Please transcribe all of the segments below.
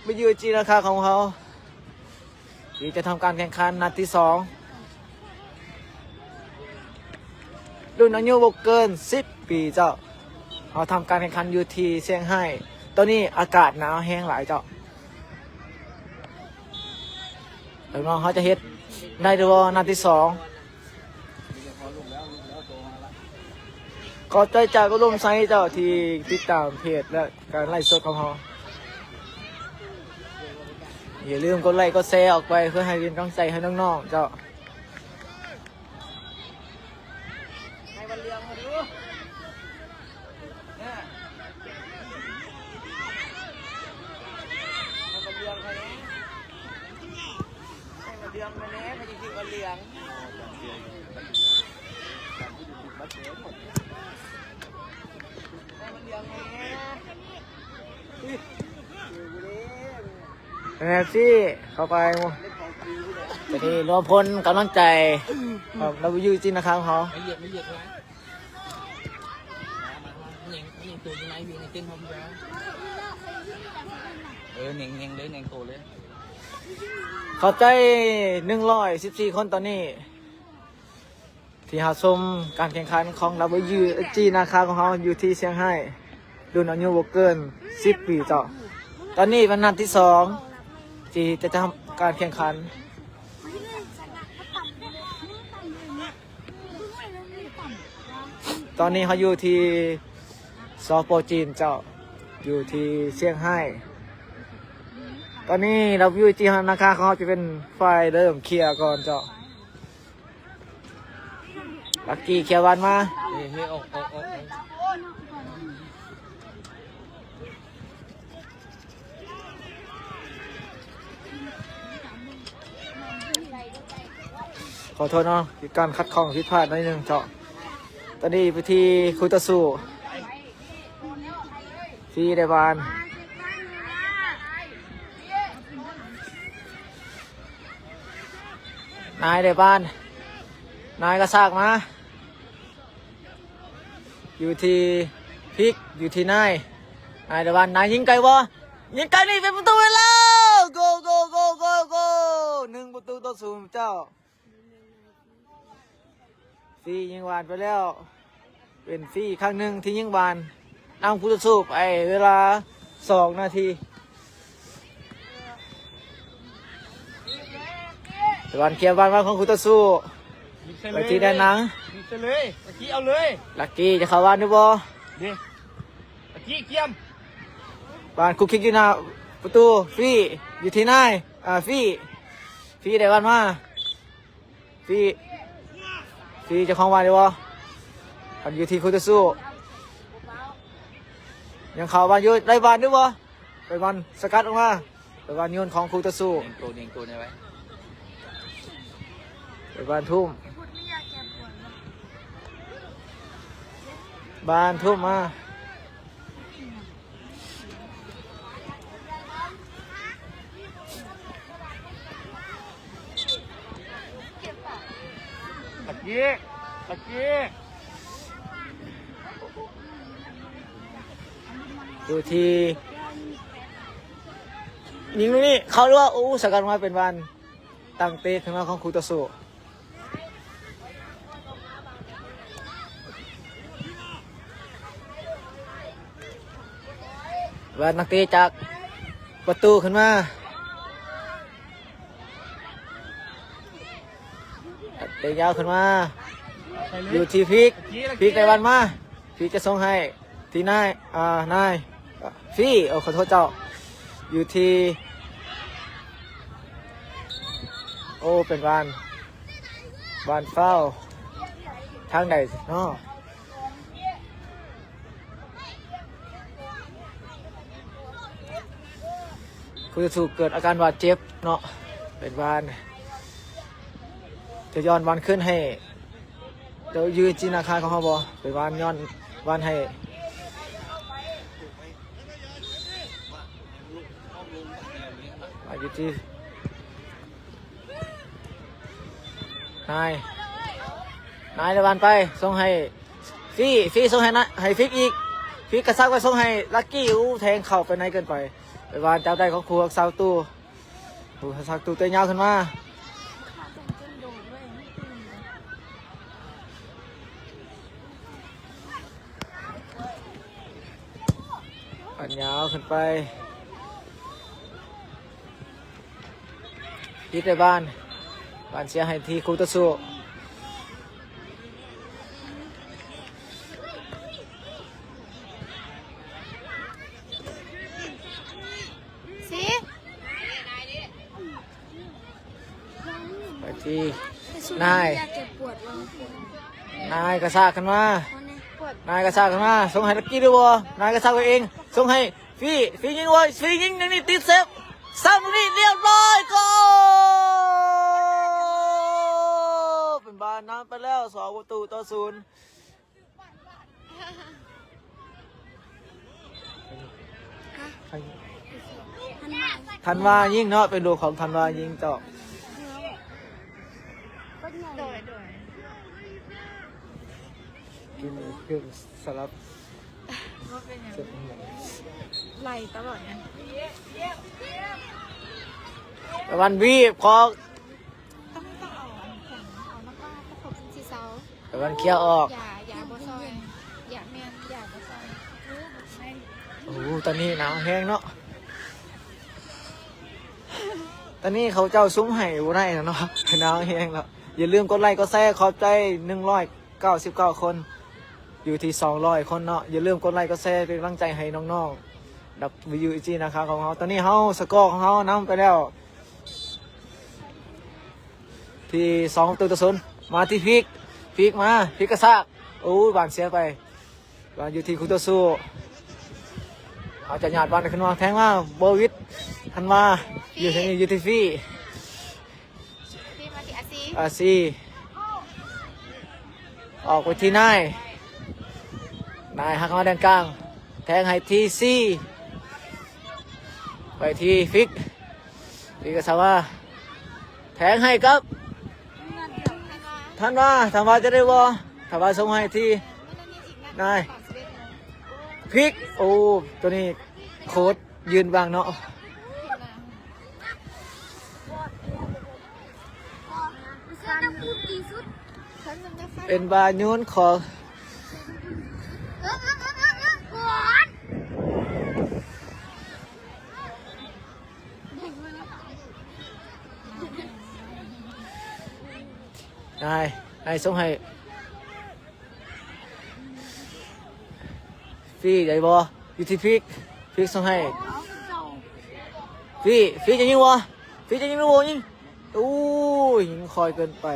ໄປຢູ່ຈີນນະຄາຂອງເຮົາ ທີ່ຈະທຳການແຂ່ງຂັນນັດທີສອງ ລຸ້ນອາຍຸບໍ່ເກີນສິບປີເຈົ້າ. ເຮົາທຳການແຂ່ງຂັນຢູ່ທີ່ຊຽງໄຮ້. ຕອນນີ້ອາກາດໜາວແຮງຫຼາຍເຈົ້າ. ເບິ່ງເນາະ ເຮົາຈະເຮັດໄດ້ຫຼືບໍ່ນັດທີສອງ. ຂອບໃຈຈາກອຸດົມໄຊເຈົ້າ ທີ່ຕິດຕາມເພຈ ແລະ ການໄລຟ໌ສົດຂອງເຮົາ. ຢ່າລືມກົດໄລກ໌ກົດແຊອອກໄປ ເພື່ອໃຫ້ເປັນກຳລັງໃຈໃຫ້ນ້ອງໆເຈົ້າ. ໃຫ້ມັນເຫຼືອງມາດູ ນະ ໃຫ້ມັນເຫຼືອງມາແດ່ ໃຫ້ມັນເຫຼືອງມາແດ່ ມັນຈຶ່ງຖືກວ່າເຫຼືອງ ໃຫ້ມັນເຫຼືອງມາແດ່. ເປັນແນວທີ່ເຂົ້າໄປໝູ່ ຈະໄດ້ລວມພົນກຳລັງໃຈຂອງ ດັບເບິນຢູຈີ ນະຄາຂອງເຮົາ. ເອີ ເໜັງ ເໜັງເລີຍ ເໜັງໂຕເລີຍ. ຂອບໃຈໜຶ່ງຮ້ອຍສິບສີ່ຄົນຕອນນີ້ ທີ່ຮັບຊົມການແຂ່ງຂັນຂອງ ດັບເບິນຢູຈີ ນະຄາຂອງເຮົາຢູ່ທີ່ຊຽງໄຮ້ ລຸ້ນອາຍຸບໍ່ເກີນສິບປີເຈົ້າ. ຕອນນີ້ເປັນນັດທີສອງ ທີ່ຈະທຳການແຂ່ງຂັນ. ຕອນນີ້ເຮົາຢູ່ທີ່ ສປ ຈີນເຈົ້າ ຢູ່ທີ່ຊຽງໄຮ້. ຕອນນີ້ ດັບເບິນຢູຈີ ນະຄາຂອງເຮົາຈະເປັນຝ່າຍເລີ່ມເຄຍກ່ອນເຈົ້າ. ລັກກີ້ເຄຍບານມາ ເຮີ້ຍ ເຮີ້ຍ ອອກ ອອກ ອອກ ອອກ. ຂໍໂທດເນາະ ມີການຂັດຂ້ອງຜິດພາດໜ້ອຍໜຶ່ງເຈົ້າ. ຕອນນີ້ໄປທີ່ຄູ່ຕໍ່ສູ້ ຟຣີໄດ້ບານ ນາຍໄດ້ບານ ນາຍກະຊາກມາ ຢູ່ທີ່ພິກ ຢູ່ທີ່ນາຍ ນາຍໄດ້ບານ ນາຍຍິງໄກບໍ່? ຍິງໄກນີ້ເປັນປະຕູໄປແລ້ວ ໂກ ໂກ ໂກ ໂກ ໂກ ໜຶ່ງປະຕູຕໍ່ສູນເຈົ້າ. ຟຣີຍິງບານໄປແລ້ວ ເປັນຟຣີຄັ້ງໜຶ່ງທີ່ຍິງບານນຳຄູ່ຕໍ່ສູ້ໄປເວລາສອງນາທີ. ຕາເວັນເຄຍບານມາຂອງຄູ່ຕໍ່ສູ້ ໄປທີ່ແດນຫຼັງ ຍິງໃສ່ເລີຍ ລັກກີ້ເອົາເລີຍ ລັກກີ້ຈະເຂົ້າບານຫຼືບໍ່? ເດ້ ລັກກີ້ກຽມ ບານຄຸກຄິກຢູ່ໜ້າປະຕູ ຟຣີຢູ່ທີ່ນາຍ ອາ ຟຣີ ຟຣີໄດ້ບານມາ ຟຣີ ຟຣີເຈົ້າຂອງບານຢູ່ບໍ່? ບານຢູ່ທີ່ຄູ່ຕໍ່ສູ້ ຍັງເຂົ້າບານຢູ່ ໄດ້ບານຢູ່ບໍ່? ໄດ້ບານສະກັດອອກມາ ໄດ້ບານໂຍນຂອງຄູ່ຕໍ່ສູ້ ເໜັງໂຕ ເໜັງໂຕໄດ້ໄວ ໄດ້ບານທຸ່ມ ບານທຸ່ມມາ. ຕະກີ້ ຕະກີ້ ຢູ່ທີ່ຍິງລູກນີ້ ເຂົ້າຫຼືວ່າ ໂອ້ ສະກັດມາເປັນບານ ຕັ້ງເຕະຂຶ້ນມາຂອງຄູ່ຕໍ່ສູ້ ວ່ານັກເຕະຈາກປະຕູຂຶ້ນມາ ເຕະຍາວຂຶ້ນມາ ຢູ່ທີ່ພິກ ພິກໄດ້ບານມາ ພິກຈະສົ່ງໃຫ້ ທີ່ນາຍ ອ່າ ນາຍ ຟຣີ ໂອ້ ຂໍໂທດເຈົ້າ ຢູ່ທີ່ ໂອ້ ເປັນບານ ບານຟາວ ທາງໃດເນາະ? ຄູ່ຕໍ່ສູ້ເກີດອາການບາດເຈັບເນາະ ເປັນບານ ຈະຍ້ອນບານຄືນໃຫ້ ເຈົ້າຢືນຈີນນາຄາຂອງເຮົາບໍ່? ໄປວານຍ້ອນ ວານໃຫ້ ອາ ຢູ່ທີ່ ນາຍ ນາຍໄດ້ວານໄປ ສົ່ງໃຫ້ ຟີ ຟີສົ່ງໃຫ້ນາຍ ໃຫ້ຟິກອີກ ຟິກກະຊາກໄປສົ່ງໃຫ້ລັກກີ້ ອູ້ ແທງເຂົ້າໄປໃນເກີນໄປ. ໄປຫວ່ານຈັບໄດ້ຂອງຄູຮັກສາປະຕູ ຄູຮັກສາປະຕູເຕະຍາວຂຶ້ນມາ ບານຍາວຂຶ້ນໄປ ຕິດໄດ້ບານ ບານເສຍໃຫ້ທີ່ຄູ່ຕໍ່ສູ້ ຊິ ໄປທີ່ນາຍ ນາຍກະຊາກຂຶ້ນມາ ນາຍກະຊາກຂຶ້ນມາ ສົ່ງໃຫ້ລັກກີ້ຫຼືບໍ່? ນາຍກະຊາກໄປເອງ ສົ່ງໃຫ້ຟີ ຟີຍິງ ໂອ້ຍ ຟີຍິງ ນີ້ຕິດເຊບ ຊ້ຳນີ້ ລຽບຮ້ອຍ ໂກ! ເປັນບ້ານນຳໄປແລ້ວ ສອງປະຕູຕໍ່ສູນ. ທັນວາຍິງເນາະ ເປັນລູກຂອງທັນວາຍິງເຈົ້າ ໂດຍ ໂດຍ ກິນເຄື່ອງສະຫຼັບ ບໍ່ເປັນຫຍັງ ໄລ່ຕະຫຼອດນະ ຕາວັນວີບຂອງ ຕ້ອງ ຕ້ອງເອົາອັນແຂງ ເອົາມາກອດ ປະກົບຈັ່ງຊິເຊົາ ຕາວັນເຄຍອອກ ຢາ ຢາບໍ່ຊ່ອຍ ຢາແມ່ນ ຢາບໍ່ຊ່ອຍ ໂອ້ ຕອນນີ້ໜາວແຮງເນາະ ຕອນນີ້ເຂົາເຈົ້າຊຸມໃຫ້ບໍ່ໄດ້ແລ້ວເນາະ ໜາວແຮງແລ້ວ ຢ່າລືມກົດໄລກົດແຊ ຂອບໃຈໜຶ່ງຮ້ອຍເກົ້າສິບເກົ້າຄົນ ຢູ່ທີ່ສອງຮ້ອຍຄົນເນາະ ຢ່າລືມກົດໄລກົດແຊ ເປັນກຳລັງໃຈໃຫ້ນ້ອງໆ ດັບເບິນຢູເອຈີ ນາຄາຂອງເຮົາ ຕອນນີ້ເຮົາ ສະກໍຂອງເຮົານຳໄປແລ້ວ ທີ່ສອງປະຕູຕໍ່ສູນ ມາທີ່ພິກ ພິກມາ ພິກກະຊາກ ໂອ້ຍ ບານເສຍໄປ ບານຢູ່ທີ່ຄູ່ຕໍ່ສູ້ ເອົາຈະຫຍາດບານຂຶ້ນມາ ແທງມາ ບໍ່ວິດ ທັນມາ ຢູ່ທີ່ນີ້ ຢູ່ທີ່ຟີ ຟີມາທີ່ອາຊີ ອາຊີ ອອກໄປທີ່ນາຍ ນາຍຫັກມາແດນກາງ ແທງໃຫ້ທີ່ຊີ ໄປທີ່ຟິກ ຟິກກະຊາວາ ແທງໃຫ້ກັບ ທັນວາ ທັນວາຈະໄດ້ບໍ່? ທັນວາສົ່ງໃຫ້ທີ່ນາຍ ພິກ ໂອ້ ໂຕນີ້ໂຄດຢືນບັງເນາະ. ເປັນບາຍໂຍນຂອງ ນາຍ ນາຍສົ່ງໃຫ້ ຟີໄດ້ບໍ່? ຢູ່ທີ່ພິກ ພິກສົ່ງໃຫ້ ຟີ ຟີຈະຍິງບໍ່? ຟີຈະຍິງຫຼືບໍ່? ຍິງ ໂອ້ຍ ຍິງຄ່ອຍເກີນໄປ.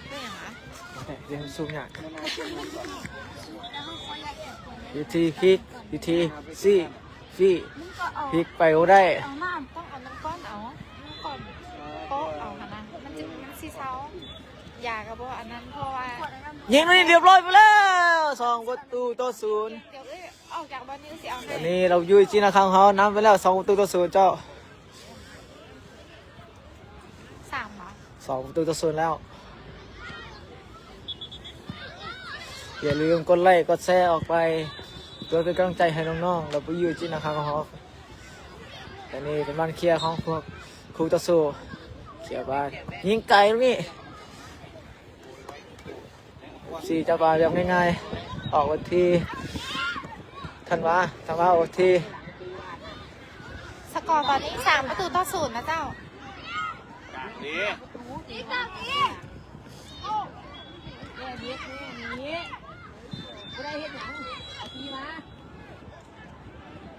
ເປັນຫຍັງຫວະ? ແມ່ນ ເປັນສູງຍາກ ຢູ່ທີ່ພິກ ຢູ່ທີ່ຊີ ຟີ ພິກໄປບໍ່ໄດ້ ເອົານ້ຳ ຕ້ອງເອົານ້ຳກ້ອນ ເອົານ້ຳກ້ອນໂປະເອົາຫັ້ນນະ ມັນຈະ ມັນຊິເຊົາ ຢາກໍບໍ່ອັນນັ້ນ ເພາະວ່າ ຍິງນີ້ລຽບຮ້ອຍໄປແລ້ວ ສອງປະຕູຕໍ່ສູນ. ດຽວເອີຍ ອອກຈາກບ່ອນນີ້ຊິເອົາໃຫ້ ຕອນນີ້ລາວຢູ່ຈີນນະຄັງເຮົານຳໄປແລ້ວ ສອງປະຕູຕໍ່ສູນເຈົ້າ ສາມຫວະ ສອງປະຕູຕໍ່ສູນແລ້ວ. ຢ່າລືມກົດໄລກົດແຊອອກໄປ ເພື່ອເປັນກຳລັງໃຈໃຫ້ນ້ອງໆ ແລະ ຜູ້ຢູ່ຈີນນະຄັງເຮົາ. ອັນນີ້ເປັນບານເຄຍຂອງພວກຄູ່ຕໍ່ສູ້ ເຄຍບານ ຍິງໄກລູກນີ້. ສີ່ ຈັບບານແບບງ່າຍໆ ອອກໄປທີ່ທັນວາ ທັນວາອອກທີ່ ສະກໍຕອນນີ້ສາມປະຕູຕໍ່ສູນນະເຈົ້າ.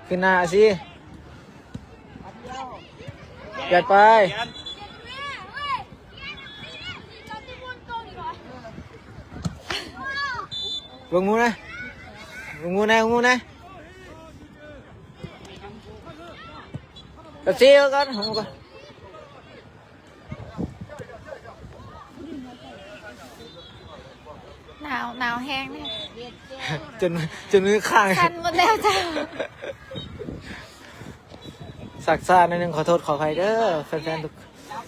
ຂຶ້ນໜ້າອາຊີ ແປດປາຍ ເບິ່ງໝູ່ນະ ເບິ່ງໝູ່ນະ ເບິ່ງໝູ່ນະ ເປັບຊີກ່ອນ ເບິ່ງໝູ່ກ່ອນ. ໜາວ ໜາວແຮງເດ ຈົນ ຈົນມືຄ້າງ ສັ່ນໝົດແລ້ວເຈົ້າ. ຊັກຊ້າໜ້ອຍໜຶ່ງ ຂໍໂທດຂໍອະໄພເດີ ແຟນໆ ທຸກ ເ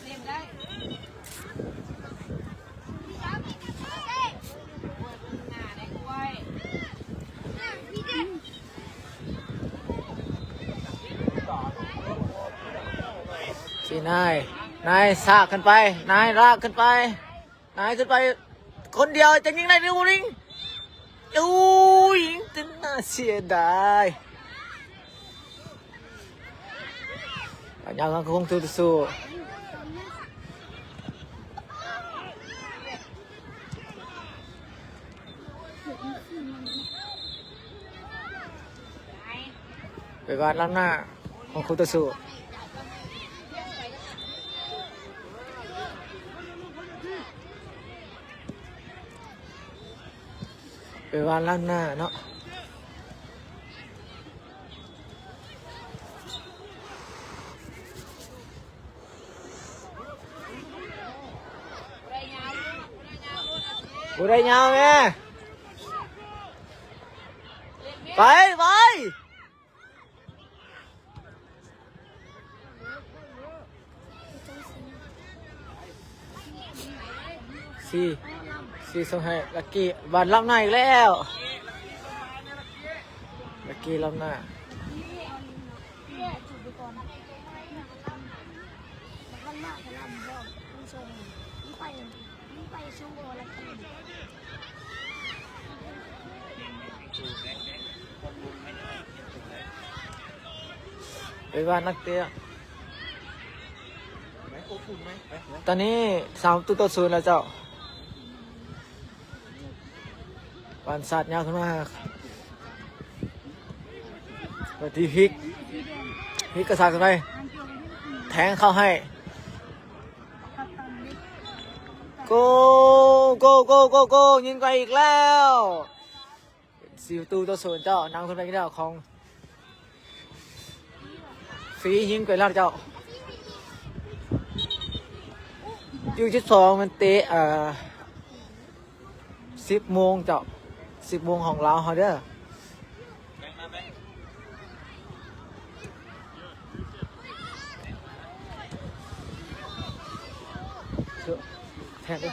ບິ່ງໜ້າແດ່ ອ້ວຍ. ນາຍ ນາຍ ສາກຂຶ້ນໄປ ນາຍ ລາກຂຶ້ນໄປ ນາຍ ຂຶ້ນໄປ ຄົນດຽວ ຈະຍິງໄດ້ຫຼືບໍ່ຍິງ? ໂອ້ຍ ຍິງຈົນໜ້າເສຍດາຍ. ຍາວທາງຄົງສູ້ຕໍ່ສູ້ ໄປວາດລ້ຳໜ້າຂອງຄູ່ຕໍ່ສູ້ ໄປວາດລ້ຳໜ້າເນາະ. ຜູ້ໃດຍາວແມ່ ໄປ ໄປ. ຊີ ຊີສົ່ງໃຫ້ລັກກີ້ ບາດລ້ຳໜ້າອີກແລ້ວ ລັກກີ້ລ້ຳໜ້າ. ເອີ ວ່ານັກເຕະ ຕອນນີ້ສາມປະຕູຕໍ່ສູນແລ້ວເຈົ້າ. ປານສາດຍາວຂຶ້ນມາ ໄປທີ່ພິກ ພິກກະສາດຂຶ້ນໄປ ແທງເຂົ້າໃຫ້ ໂກ ໂກ ໂກ ໂກ ໂກ ຍິງໄປອີກແລ້ວ. ສີ່ປະຕູຕໍ່ສູນເຈົ້າ ນຳຂຶ້ນໄປອີກແລ້ວຂອງ ຟຣີຍິງໄປແລ້ວເຈົ້າ. ຢູ່ສິບສອງມັນເຕະ ເອີ ສິບໂມງເຈົ້າ ສິບໂມງຂອງລາວເຮົາເດີ. ແທກເດີ.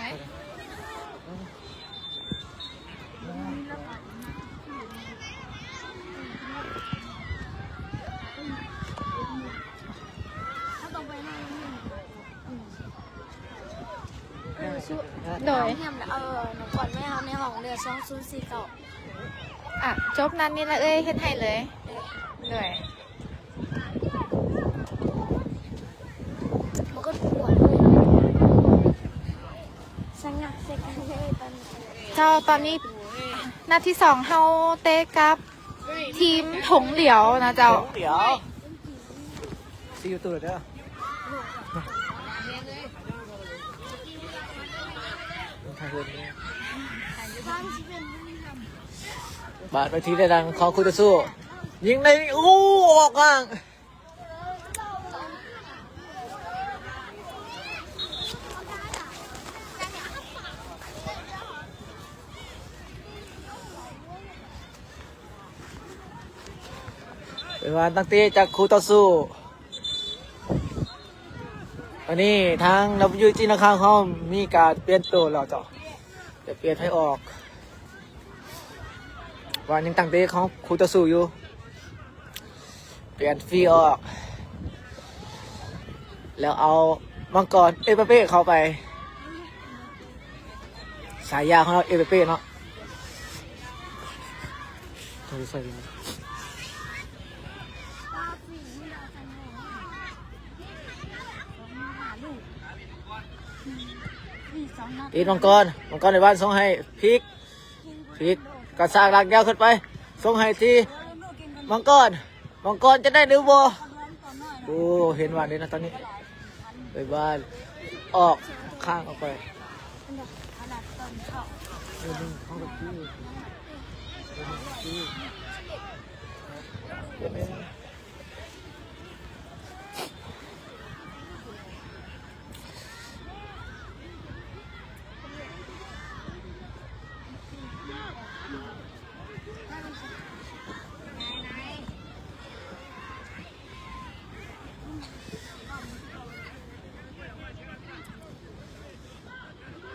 ໂດຍ ແຮມລະ ເອີ ນຳກ່ອນແມ່ເຮົາໃນຫ້ອງເດືອນສອງສູນສີ່ເກົ້າ. ອ່ະ ຈົບນັ້ນນີ້ລະເອີຍ ເຮັດໃຫ້ເລີຍ. ໂດຍ ມັນກໍປວດເລີຍ ສະຫງັກໃສ່ກັນເລີຍຕອນນີ້. ເຈົ້າ ຕອນນີ້ນັດທີສອງເຮົາເຕະກັບທີມຖົງຫຼຽວນະເຈົ້າ. ຖົງຫຼຽວ ຊີຢູ່ຕູ້ເດີ. ບາດໄປທີ່ໄດ້ດັງຂອງຄູ່ຕໍ່ສູ້ ຍິງໄດ້ ໂອ້ ອອກຂ້າງ. ເປັນວ່ານັກເຕະຈາກຄູ່ຕໍ່ສູ້ ອັນນີ້ທາງ ດັບເບິນຢູຈີ ນະຄອນເຮົາມີການປ່ຽນໂຕແລ້ວເຈົ້າ ຈະປ່ຽນໃຫ້ອອກ ວ່າຍັງຕັ້ງເຕະຂອງຄູ່ຕໍ່ສູ້ຢູ່ ປ່ຽນຟຣີອອກ ແລ້ວເອົາມັງກອນ ເອມບາເປ້ ເຂົ້າໄປ. ສາຍາຂອງເຮົາ ເອມບາເປ້ ເນາະ. ຕິດມັງກອນ ມັງກອນໃນບ້ານ ສົ່ງໃຫ້ພິກ ພິກ ກະຊາກລາກຍາວຂຶ້ນໄປ ສົ່ງໃຫ້ທີ່ມັງກອນ. ມັງກອນຈະໄດ້ຫຼືບໍ່? ໂອ້ ເຫັນວ່າເດ້ນະຕອນນີ້ ໄປບ້ານ ອອກຂ້າງອອກໄປ.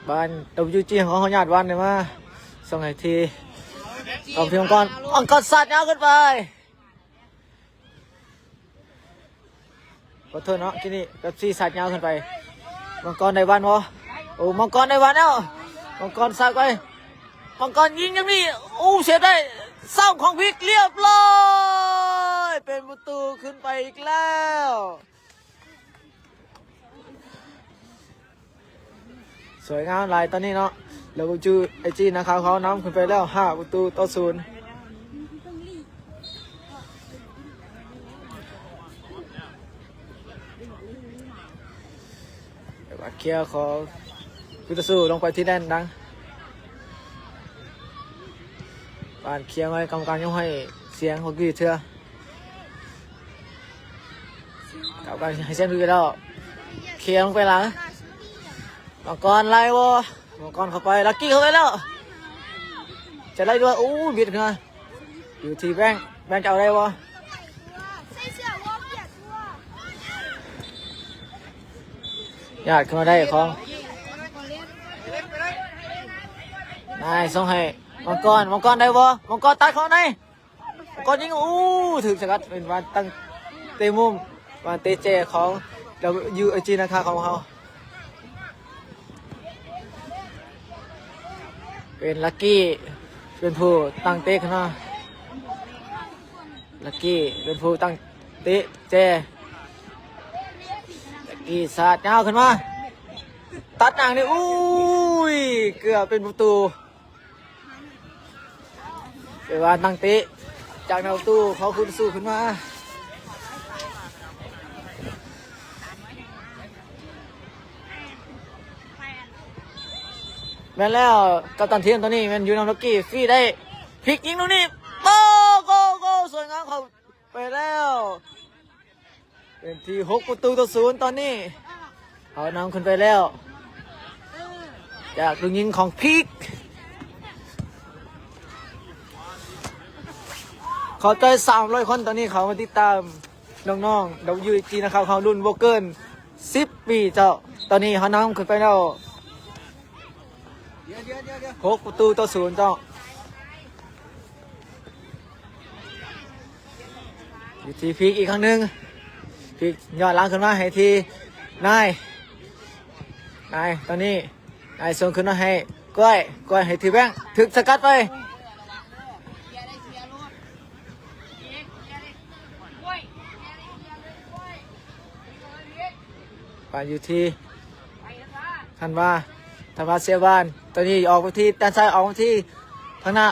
ບ້ານ ດັບເບິນຢູຈີ ຂອງເຮົາ ຍາດວັນໄດ້ມາ ສົ່ງໃຫ້ທີ່ ກອງທີ່ມັງກອນ ມັງກອນສາດຍາວຂຶ້ນໄປ. ຂໍໂທດເນາະ ກີ້ນີ້ແປັບຊີສາດຍາວຂຶ້ນໄປ ມັງກອນໄດ້ບານບໍ່? ໂອ້ ມັງກອນໄດ້ບານແລ້ວ ມັງກອນສາດໄປ ມັງກອນຍິງຈັ່ງນີ້ ໂອ້ ເຊບໄດ້ ຊາວຂອງພິກ ລຽບລ້ອຍ ເປັນປະຕູຂຶ້ນໄປອີກແລ້ວ. ສວຍງາມຫຼາຍຕອນນີ້ເນາະ ແລ້ວ ເອັມຢູ ເອັມຢູ ນາຄາ ເຂົານຳຂຶ້ນໄປແລ້ວ ຫ້າປະຕູຕໍ່ສູນ ແຕ່ວ່າເຄຍຂອງ ຄູ່ຕໍ່ສູ້ລົງໄປທີ່ແດນດັງ ບານເຄຍໄວ້ ກຳມະການຍັງໃຫ້ສຽງບໍ່ກີ້ເທື່ອ ກຳມະການໃຫ້ສຽງຢູ່ແລ້ວ ເຄຍລົງໄປຫຼັງ ມັງກອນໄລ່ບໍ່? ມັງກອນເຂົ້າໄປ ລັກກີ້ເຂົ້າໄປແລ້ວ ຈະໄດ້ດ້ວຍ ໂອ້ ບິດຂຶ້ນມາ ຢູ່ທີ່ແບງ ແບງຈະເອົາໄດ້ບໍ່? ຍາດຂຶ້ນມາໄດ້ຂອງ ນາຍສົ່ງໃຫ້ ມັງກອນ ມັງກອນໄດ້ບໍ່? ມັງກອນຕັດເຂົ້າໃນ ມັງກອນຍິງ ໂອ້ ຖືກສະກັດ ເປັນບານຕັ້ງເຕະມຸມ ບານເຕະແຈຂອງ ເອັມຢູ ເອັມຢູ ນາຄາ ຂອງເຮົາ ເປັນລັກກີ້ ເປັນຜູ້ຕັ້ງເຕະຂຶ້ນມາ ລັກກີ້ເປັນຜູ້ຕັ້ງເຕະແຈ ລັກກີ້ສາດຍາວຂຶ້ນມາ ຕັດຫຍັງນີ້ ໂອ້ຍ ເກືອບເປັນປະຕູ ເປັນວ່ານັກເຕະຈາກໜ້າປະຕູເຂົາຂຶ້ນສູ້ຂຶ້ນມາ ແມ່ນແລ້ວ ກັບຕັນທີມຕອນນີ້ແມ່ນຢູ່ນຳລັກກີ້ ຟຣີໄດ້ ພິກຍິງລູກນີ້ ໂກ ໂກ ໂກ ສວຍງາມເຂົ້າໄປແລ້ວ ເປັນທີ່ຫົກປະຕູຕໍ່ສູນຕອນນີ້ ເຂົານຳຂຶ້ນໄປແລ້ວ ຈາກລູກຍິງຂອງພິກ ຂອບໃຈສາມຮ້ອຍຄົນ ຕອນນີ້ເຂົ້າມາຕິດຕາມນ້ອງໆ ເອັມຢູ ເອັມຢູ ນາຄາ ເຮົາລຸ້ນບໍ່ເກີນສິບປີເຈົ້າ ຕອນນີ້ເຮົານຳຂຶ້ນໄປແລ້ວ ຫົກປະຕູຕໍ່ສູນເຈົ້າ ຢູ່ທີ່ພິກອີກຄັ້ງໜຶ່ງ ພິກຍອດຫຼັງຂຶ້ນມາໃຫ້ທີ່ນາຍ ນາຍ ຕອນນີ້ນາຍສົ່ງຂຶ້ນມາໃຫ້ກ້ອຍ ກ້ອຍໃຫ້ທີ່ແບງ ຖືກສະກັດໄປ ບານຢູ່ທີ່ທັນວາ ທັນວາເສຍບານ ຕອນນີ້ອອກມາທີ່ດ້ານຊ້າຍ ອອກມາທີ່ທາງໜ້າ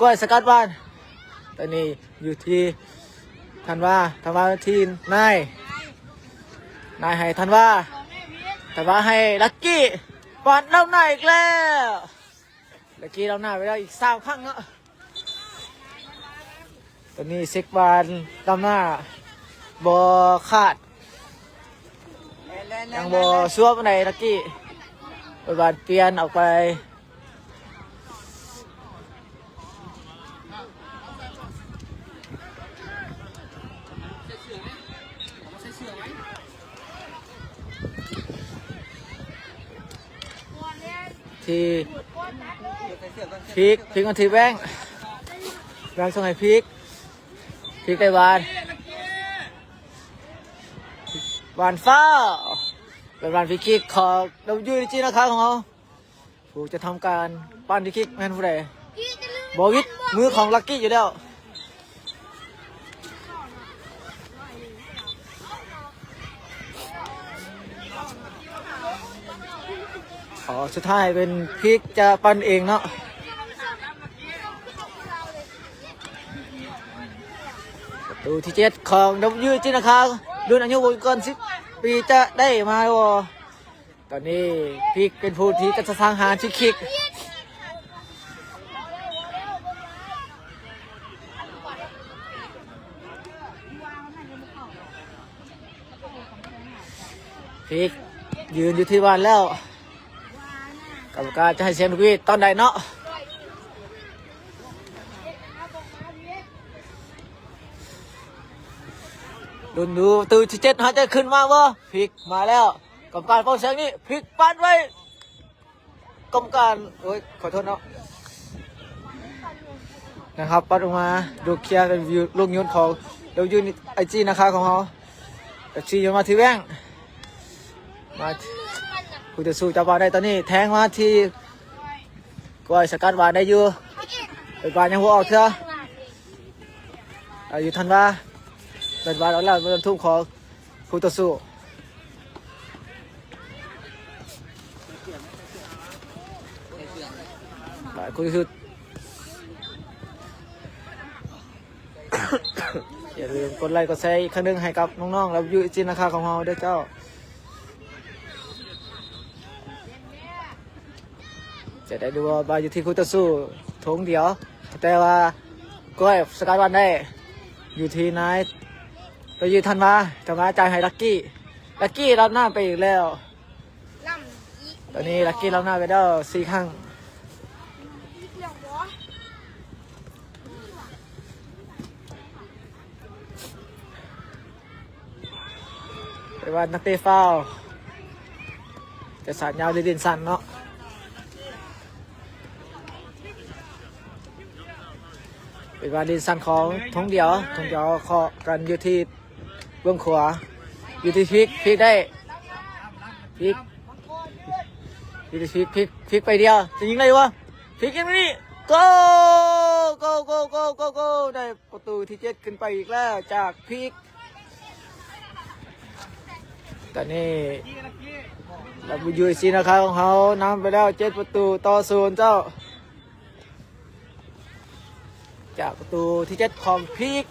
ກ້ອຍສະກັດບານ ຕອນນີ້ຢູ່ທີ່ທັນວາ ທັນວາທີ່ນາຍ ນາຍໃຫ້ທັນວາ ທັນວາໃຫ້ລັກກີ້ ບານລ້ຳໜ້າອີກແລ້ວ ລັກກີ້ລ້ຳໜ້າໄປແລ້ວອີກສາມຄັ້ງເນາະ. ຕອນນີ້ເຊັກບານລ້ຳໜ້າບໍ່ຂາດ ຍັງບໍ່ຊວບປານໃດ ລັກກີ້ ເປີດບານປ່ຽນອອກໄປ ທີ່ພິກ ພິກມາທີ່ແບງ ແບງສົ່ງໃຫ້ພິກ ພິກໄດ້ຫວານ ຫວານຟ້າວ ເປັນຫວານຟຣີຄິກຂອງ ເອັມຢູ ເອັມຢູ ນາຄາ ຂອງເຮົາ ຜູ້ຈະທຳການປັ້ນຟຣີຄິກແມ່ນຜູ້ໃດ? ບໍ່ວິດມືຂອງລັກກີ້ຢູ່ແລ້ວ. ອໍ ສຸດທ້າຍເປັນພິກຈະປັ້ນເອງເນາະ. ປະຕູທີເຈັດຂອງ ເອັມຢູ ເອັມຢູ ນາຄາ ລຸ້ນອາຍຸບໍ່ເກີນສິບປີຈະໄດ້ມາບໍ່? ຕອນນີ້ພິກເປັນຜູ້ທີ່ຈະສັງຫານຟຣີຄິກ. ພິກຢືນຢູ່ທີ່ບ້ານແລ້ວ ກຳມະການຈະໃຫ້ສຽງນົກຫວີດຕອນໃດເນາະ? ລຸ້ນດູປະຕູທີເຈັດ ຫາຈະຂຶ້ນມາບໍ່? ພິກມາແລ້ວ ກຳມະການເປົ່າສຽງນີ້ ພິກປັດໄວ້ ກຳມະການ ໂອ້ຍ ຂໍໂທດເນາະ ນາຄາ ປັດອອກມາ ລູກເຄຍເປັນລູກໂຍນຂອງ ເອັມຢູ ເອັມຢູ ນາຄາ ຂອງເຮົາ ເອັຟຊີ ໂຍນມາທີ່ແວງ ມາ ຜູ້ຕໍ່ສູ້ຈັບບານໄດ້ ຕອນນີ້ແທງມາທີ່ກ້ອຍ ສະກັດບານໄດ້ຢູ່ ເປີດບານຍັງບໍ່ອອກເທື່ອ ເອົາຢູ່ທັນວາ ເປີດບານອອກແລ້ວ ໂດນທຸບຂອງ ຄູ່ຕໍ່ສູ້ ຄູ່ຕໍ່ສູ້ ຢ່າລືມກົດໄລກົດແຊອີກຄັ້ງໜຶ່ງໃຫ້ກັບນ້ອງໆ ແລະ ຢູເອັຟຊີ ນະຄະ ຂອງເຮົາເດີເຈົ້າ. ຈະໄດ້ດູວ່າບານຢູ່ທີ່ຄູ່ຕໍ່ສູ້ຖົງດຽວ ແຕ່ວ່າກ້ອຍສະກັດບານໄດ້ ຢູ່ທີ່ນາຍ ໄປຢູ່ທັນວາ ທັນວາຈ່າຍໃຫ້ລັກກີ້ ລັກກີ້ລຳໜ້າໄປອີກແລ້ວ ຕອນນີ້ລັກກີ້ລຳໜ້າໄປແລ້ວສີ່ຄັ້ງ. ເປັນວ່ານັກເຕະຟາວ ຈະສາດຍາວເລນສັ້ນເນາະ ເປັນວ່າເລນສັ້ນຂອງທົງດຽວ ທົງດຽວເຄາະກັນຢູ່ທີ່ເບື້ອງຂວາ ຢູ່ທີ່ພິກ ພິກໄດ້ ພິກ ຢູ່ທີ່ພິກ ພິກ ພິກໄປດຽວ ຈະຍິງໄດ້ບໍ່? ພິກຍິງນີ້ ໂກ ໂກ ໂກ ໄດ້ປະຕູທີເຈັດຂຶ້ນໄປອີກແລ້ວຈາກພິກ. ຕອນນີ້ ດັບເບິນຢູເອັຟຊີ ນະຄະ ຂອງເຮົານຳໄປແລ້ວເຈັດປະຕູຕໍ່ສູນເຈົ້າ ຈາກປະຕູທີເຈັດຂອງພິກ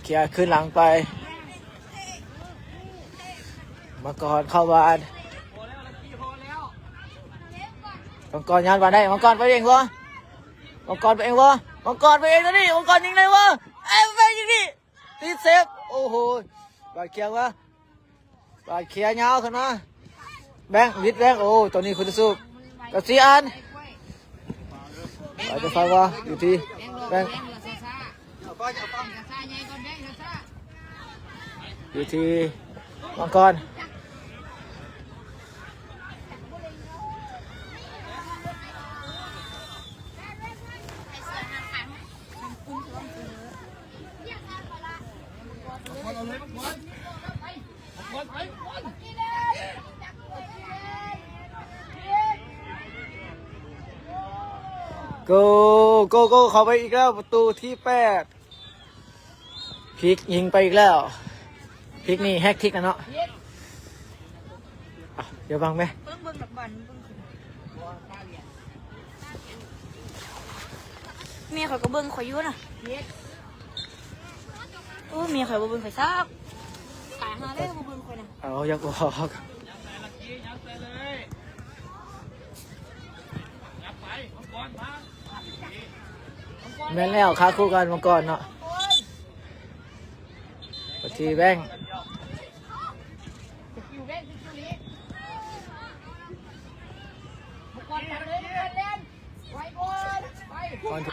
ເຄຍຄືນຫຼັງໄປ ມັງກອນເຂົ້າບານ ມັງກອນຍາດບານໄດ້ ມັງກອນໄປເອງບໍ່? ມັງກອນໄປເອງບໍ່? ມັງກອນໄປເອງຕົວນີ້ ມັງກອນຍິງໄດ້ບໍ່? ເອີ ແບງຍິງນີ້ ຕິດເຊບ ໂອ້ໂຫ ບາດເຄຍມາ ບາດເຄຍຍາວຂຶ້ນມາ ແບງ ວິດແບງ ໂອ້ ຕອນນີ້ຄຸນສຸກ ກັບຊີອານ ໄປຈະຟັງວ່າຢູ່ທີ່ແບງ ຢູ່ທີ່ມັງກອນ ໂກ ໂກ ໂກ ເຂົ້າໄປອີກແລ້ວ ປະຕູທີແປດ ພິກຍິງໄປອີກແລ້ວ ພິກນີ້ແຮັກທິກນະເນາະ ອ່ະ ດຽວບັງແມ ເບິ່ງ ເບິ່ງດອກບານ ເບິ່ງ ແມ່ຂ້ອຍກໍເບິ່ງຂ້ອຍຢູ່ນະ ໂອ້ ແມ່ຂ້ອຍບໍ່ເບິ່ງຂ້ອຍຊອກ ຕາຍຫ່າແລ້ວບໍ່ເບິ່ງຂ້ອຍນະ ເອົາ ຢາກອອກ ແມ່ນແລ້ວ ຄາຄູ່ກັນມັງກອນເນາະ ທີ່ແບງ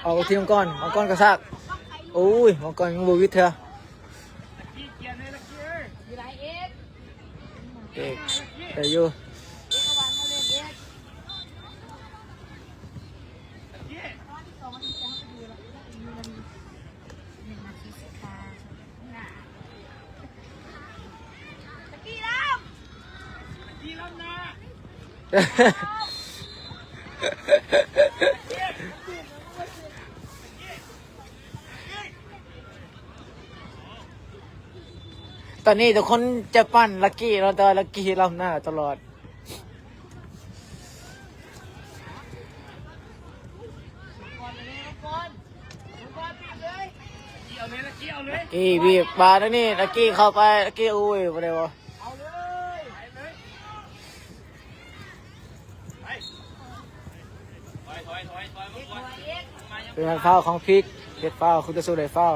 ເອົາທີ່ມັງກອນ ມັງກອນກະຊາກ ໂອ້ຍ ມັງກອນຍັງບໍ່ວິດເທື່ອ ເອກ ໄດ້ຢູ່ ຕອນນີ້ທຸກຄົນຈະປັ່ນລັກກີ້ເນາະ ແຕ່ວ່າລັກກີ້ລ້ຳໜ້າຕະຫຼອດ ລັກກີ້ບີບມາທາງນີ້ ລັກກີ້ເຂົ້າໄປ ລັກກີ້ ໂອ້ຍ ບໍ່ໄດ້ບໍ່ ເປັນຟາວຂອງພິກ ເຮັດຟາວ ຄູ່ຕໍ່ສູ້ໄດ້ຟາວ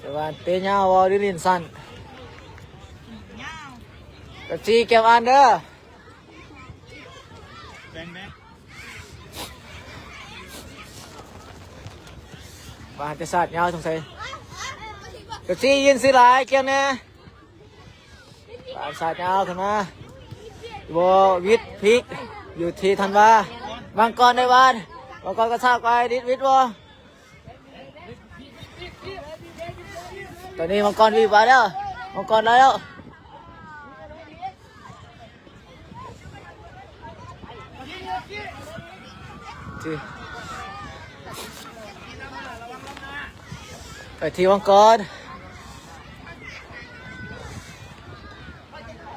ແຕ່ວ່າເຕະຍາວບໍ່ ຫຼືຫຼິ້ນສັ້ນ ເອັຟຊີ ເກັບອັນເດີ ແບງ ແບງ ວ່າຈະສາດຍາວສົງໄສ ເອັຟຊີ ຢືນຊື່ຫຼາຍ ກ່ຽວແດ່ ບານສາດຍາວຂຶ້ນມາ ບໍ່ ວິດ ພິກ ຢູ່ທີ່ທັນວາ ມັງກອນໄດ້ບານ ມັງກອນກະຊາກໄປ ດິດ ວິດບໍ່? ຕອນນີ້ມັງກອນວິບມາແລ້ວ ມັງກອນມາແລ້ວ ທີ່ ໄປທີ່ມັງກອນ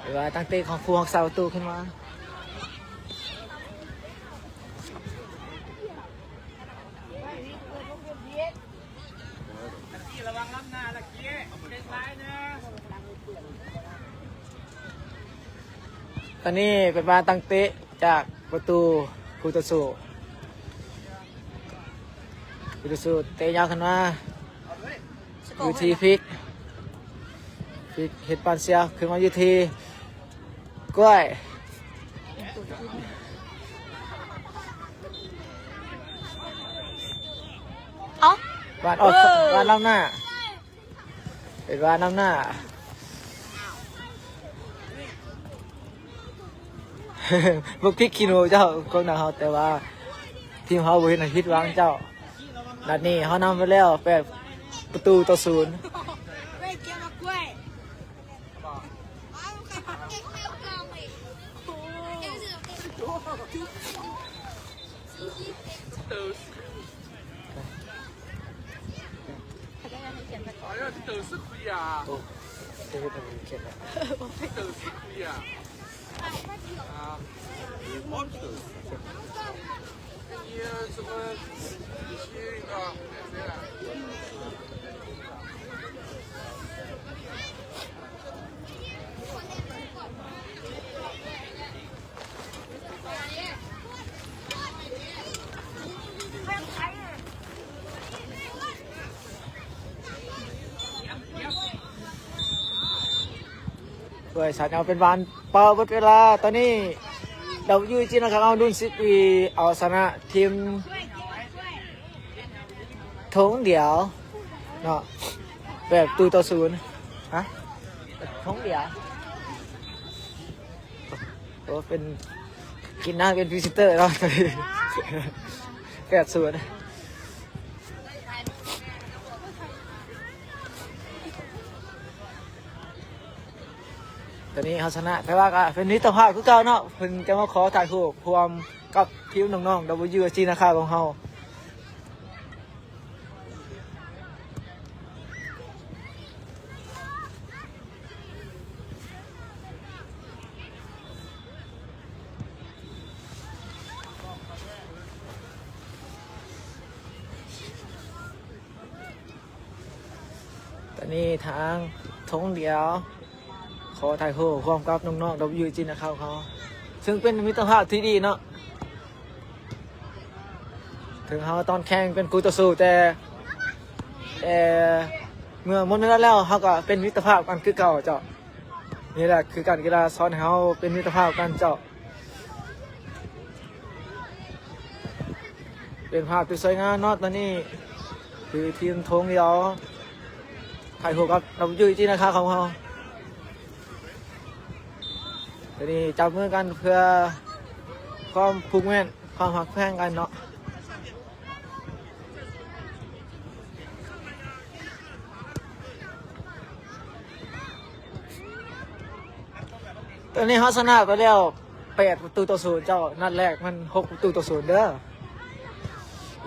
ເວລາຕັ້ງເຕະຂອງຜູ້ຮັກສາປະຕູຂຶ້ນມາ. ອັນນີ້ເປັນບານຕັ້ງເຕະຈາກປະຕູຄູ່ຕໍ່ສູ້ ຄູ່ຕໍ່ສູ້ເຕະຍາວຂຶ້ນມາ ຢູ່ທີ່ພິກ ພິກເຮັດປານເສຍ ຂຶ້ນມາຢູ່ທີ່ກ້ວຍ ເອົ້າ ບານອອກ ເອີ ບານລ້ຳໜ້າ ເປັນວ່ານຳໜ້າ ບໍ່ຜິດຂີ້ໜູເຈົ້າ ກອງໜ້າເຮົາ ແຕ່ວ່າທີມເຮົາບໍ່ເຮັດໃຫ້ຜິດຫວັງເຈົ້າ. ນັດນີ້ເຮົານຳໄປແລ້ວແປດປະຕູຕໍ່ສູນ. 哎呀，豆豉亏啊！哦，这个等于现在。豆豉亏啊！啊，你怎么去啊？ ສວຍສາຍຍາວເປັນຫວານເປົ່າເບິດເວລາ. ຕອນນີ້ WG ນະຄະບ ເອົາດຸນສິບປີ ເອົາຊະນະທີມ ໂຖງດຽວເນາະ ແປດປະຕູຕໍ່ສູນ. ຮະ ໂຖງດຽວ ໂອ້ ເປັນ ກິນນ້ຳເປັນພຣີເຊັນເຕີເນາະ ແປດສູນ. ຕອນນີ້ເຮົາຊະນະ ແຕ່ວ່າກໍເປັນມິດຕະພາບຄືເກົ່າເນາະ ເພິ່ນຈະມາຂໍຖ່າຍຮູບຮ່ວມກັບທີມນ້ອງໆ WG ນະຄະບຂອງເຮົາ. ຕອນນີ້ທາງໂຖງດຽວ ຂໍຖ່າຍຮູບຮ່ວມກັບນ້ອງໆ WG ນະຄະບເຮົາ ເຊິ່ງເປັນມິດຕະພາບທີ່ດີເນາະ ເຖິງເຮົາຕອນແຂ່ງເປັນຄູ່ຕໍ່ສູ້ ແຕ່ ແຕ່ເມື່ອໝົດເວລາແລ້ວ ເຮົາກໍເປັນມິດຕະພາບກັນຄືເກົ່າເຈົ້າ. ນີ້ແຫຼະຄືການກິລາສອນໃຫ້ເຮົາເປັນມິດຕະພາບກັນເຈົ້າ. ເປັນພາບທີ່ສວຍງາມເນາະ ຕອນນີ້ຄືທີມໂຖງດຽວ ຖ່າຍຮູບກັບ WG ນະຄະບຂອງເຮົາ. ຕອນນີ້ຈັບມືກັນເພື່ອຄວາມຜູກແໜ້ນ ຄວາມຮັກແພງກັນເນາະ. ຕອນນີ້ເຮົາຊະນະໄປແລ້ວແປດປະຕູຕໍ່ສູນເຈົ້າ. ນັດແລກມັນຫົກປະຕູຕໍ່ສູນເດີ.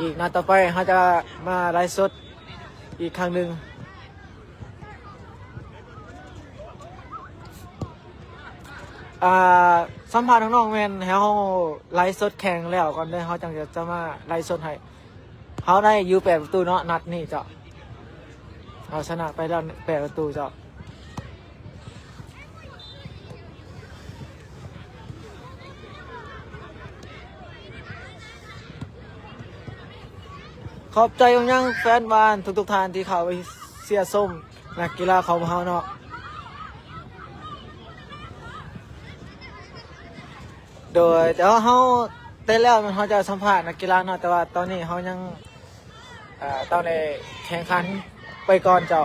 ອີກນັດຕໍ່ໄປເຮົາຈະມາໄລຟ໌ສົດອີກຄັ້ງໜຶ່ງ. ອ່າ ສຳພາດນ້ອງໆ ແມ່ນໃຫ້ເຮົາໄລຟ໌ສົດແຂ່ງແລ້ວກ່ອນເດີ ເຮົາຈັ່ງຈະ ຈະມາໄລຟ໌ສົດໃຫ້. ເຮົາໄດ້ຢູ່ແປດປະຕູເນາະ ນັດນີ້ເຈົ້າ. ເຮົາຊະນະໄປແລ້ວແປດປະຕູເຈົ້າ. ຂອບໃຈຢ່າງແຟນບານທຸກໆທ່ານທີ່ເຂົ້າໄປເຊຍຊົມນັກກິລາຂອງພວກເຮົາເນາະ. ໂດຍ ແຕ່ວ່າເຮົາເຕະແລ້ວ ແມ່ນເຮົາຈະສຳພາດນັກກິລາເນາະ ແຕ່ວ່າຕອນນີ້ເຮົາຍັງ ເອີ ຕ້ອງໄດ້ແຂ່ງຂັນໄປກ່ອນເຈົ້າ.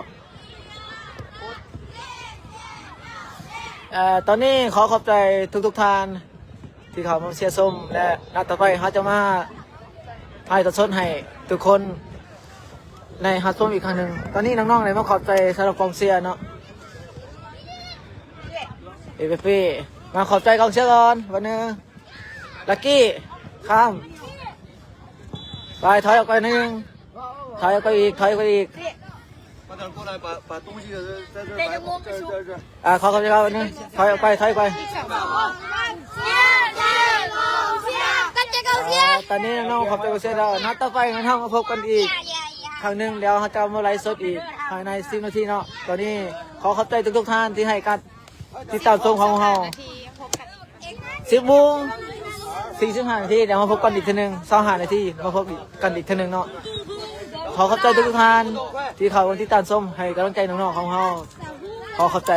ເອີ ຕອນນີ້ຂໍຂອບໃຈທຸກໆທ່ານທີ່ເຂົ້າມາເຊຍຊົມ ແລະ ນັດຕໍ່ໄປເຮົາຈະມາຖ່າຍທອດສົດໃຫ້ທຸກຄົນ ໄດ້ຮັບຊົມອີກຄັ້ງໜຶ່ງ. ຕອນນີ້ນ້ອງໆໄດ້ມາຂອບໃຈສຳລັບກອງເຊຍເນາະ. ເອເປເປ້ ມາຂອບໃຈກອງເຊຍກ່ອນ ວັນໜຶ່ງ. ລັກກີ້ ຂ້າມ ໄປ ຖອຍອອກໄປໜຶ່ງ ຖອຍອອກໄປອີກ ຖອຍອອກໄປອີກ. ອ່າ ຂໍຂອບໃຈເຂົາໜຶ່ງ ຖອຍອອກໄປ ຖອຍອອກໄປ. ອ່າ ຕອນນີ້ນ້ອງໆຂອບໃຈກອງເຊຍແລ້ວ. ນັດຕໍ່ໄປເຮົາມາພົບກັນອີກຄັ້ງໜຶ່ງ ແລ້ວເຮົາຈະມາໄລຟ໌ສົດອີກພາຍໃນສິບນາທີເນາະ. ຕອນນີ້ຂໍຂອບໃຈທຸກໆທ່ານທີ່ໃຫ້ການຕິດຕາມຊົມຂອງເຮົາ. ສິບໂມງສີ່ສິບຫ້ານາທີ ດຽວມາພົບກັນອີກເທື່ອໜຶ່ງ. ຊາວຫ້ານາທີມາພົບກັນອີກເທື່ອໜຶ່ງເນາະ. ຂໍຂອບໃຈທຸກໆທ່ານທີ່ເຂົ້າມາຕິດຕາມຊົມ ໃຫ້ກຳລັງໃຈນ້ອງໆຂອງເຮົາ. ຂໍຂອບໃຈ.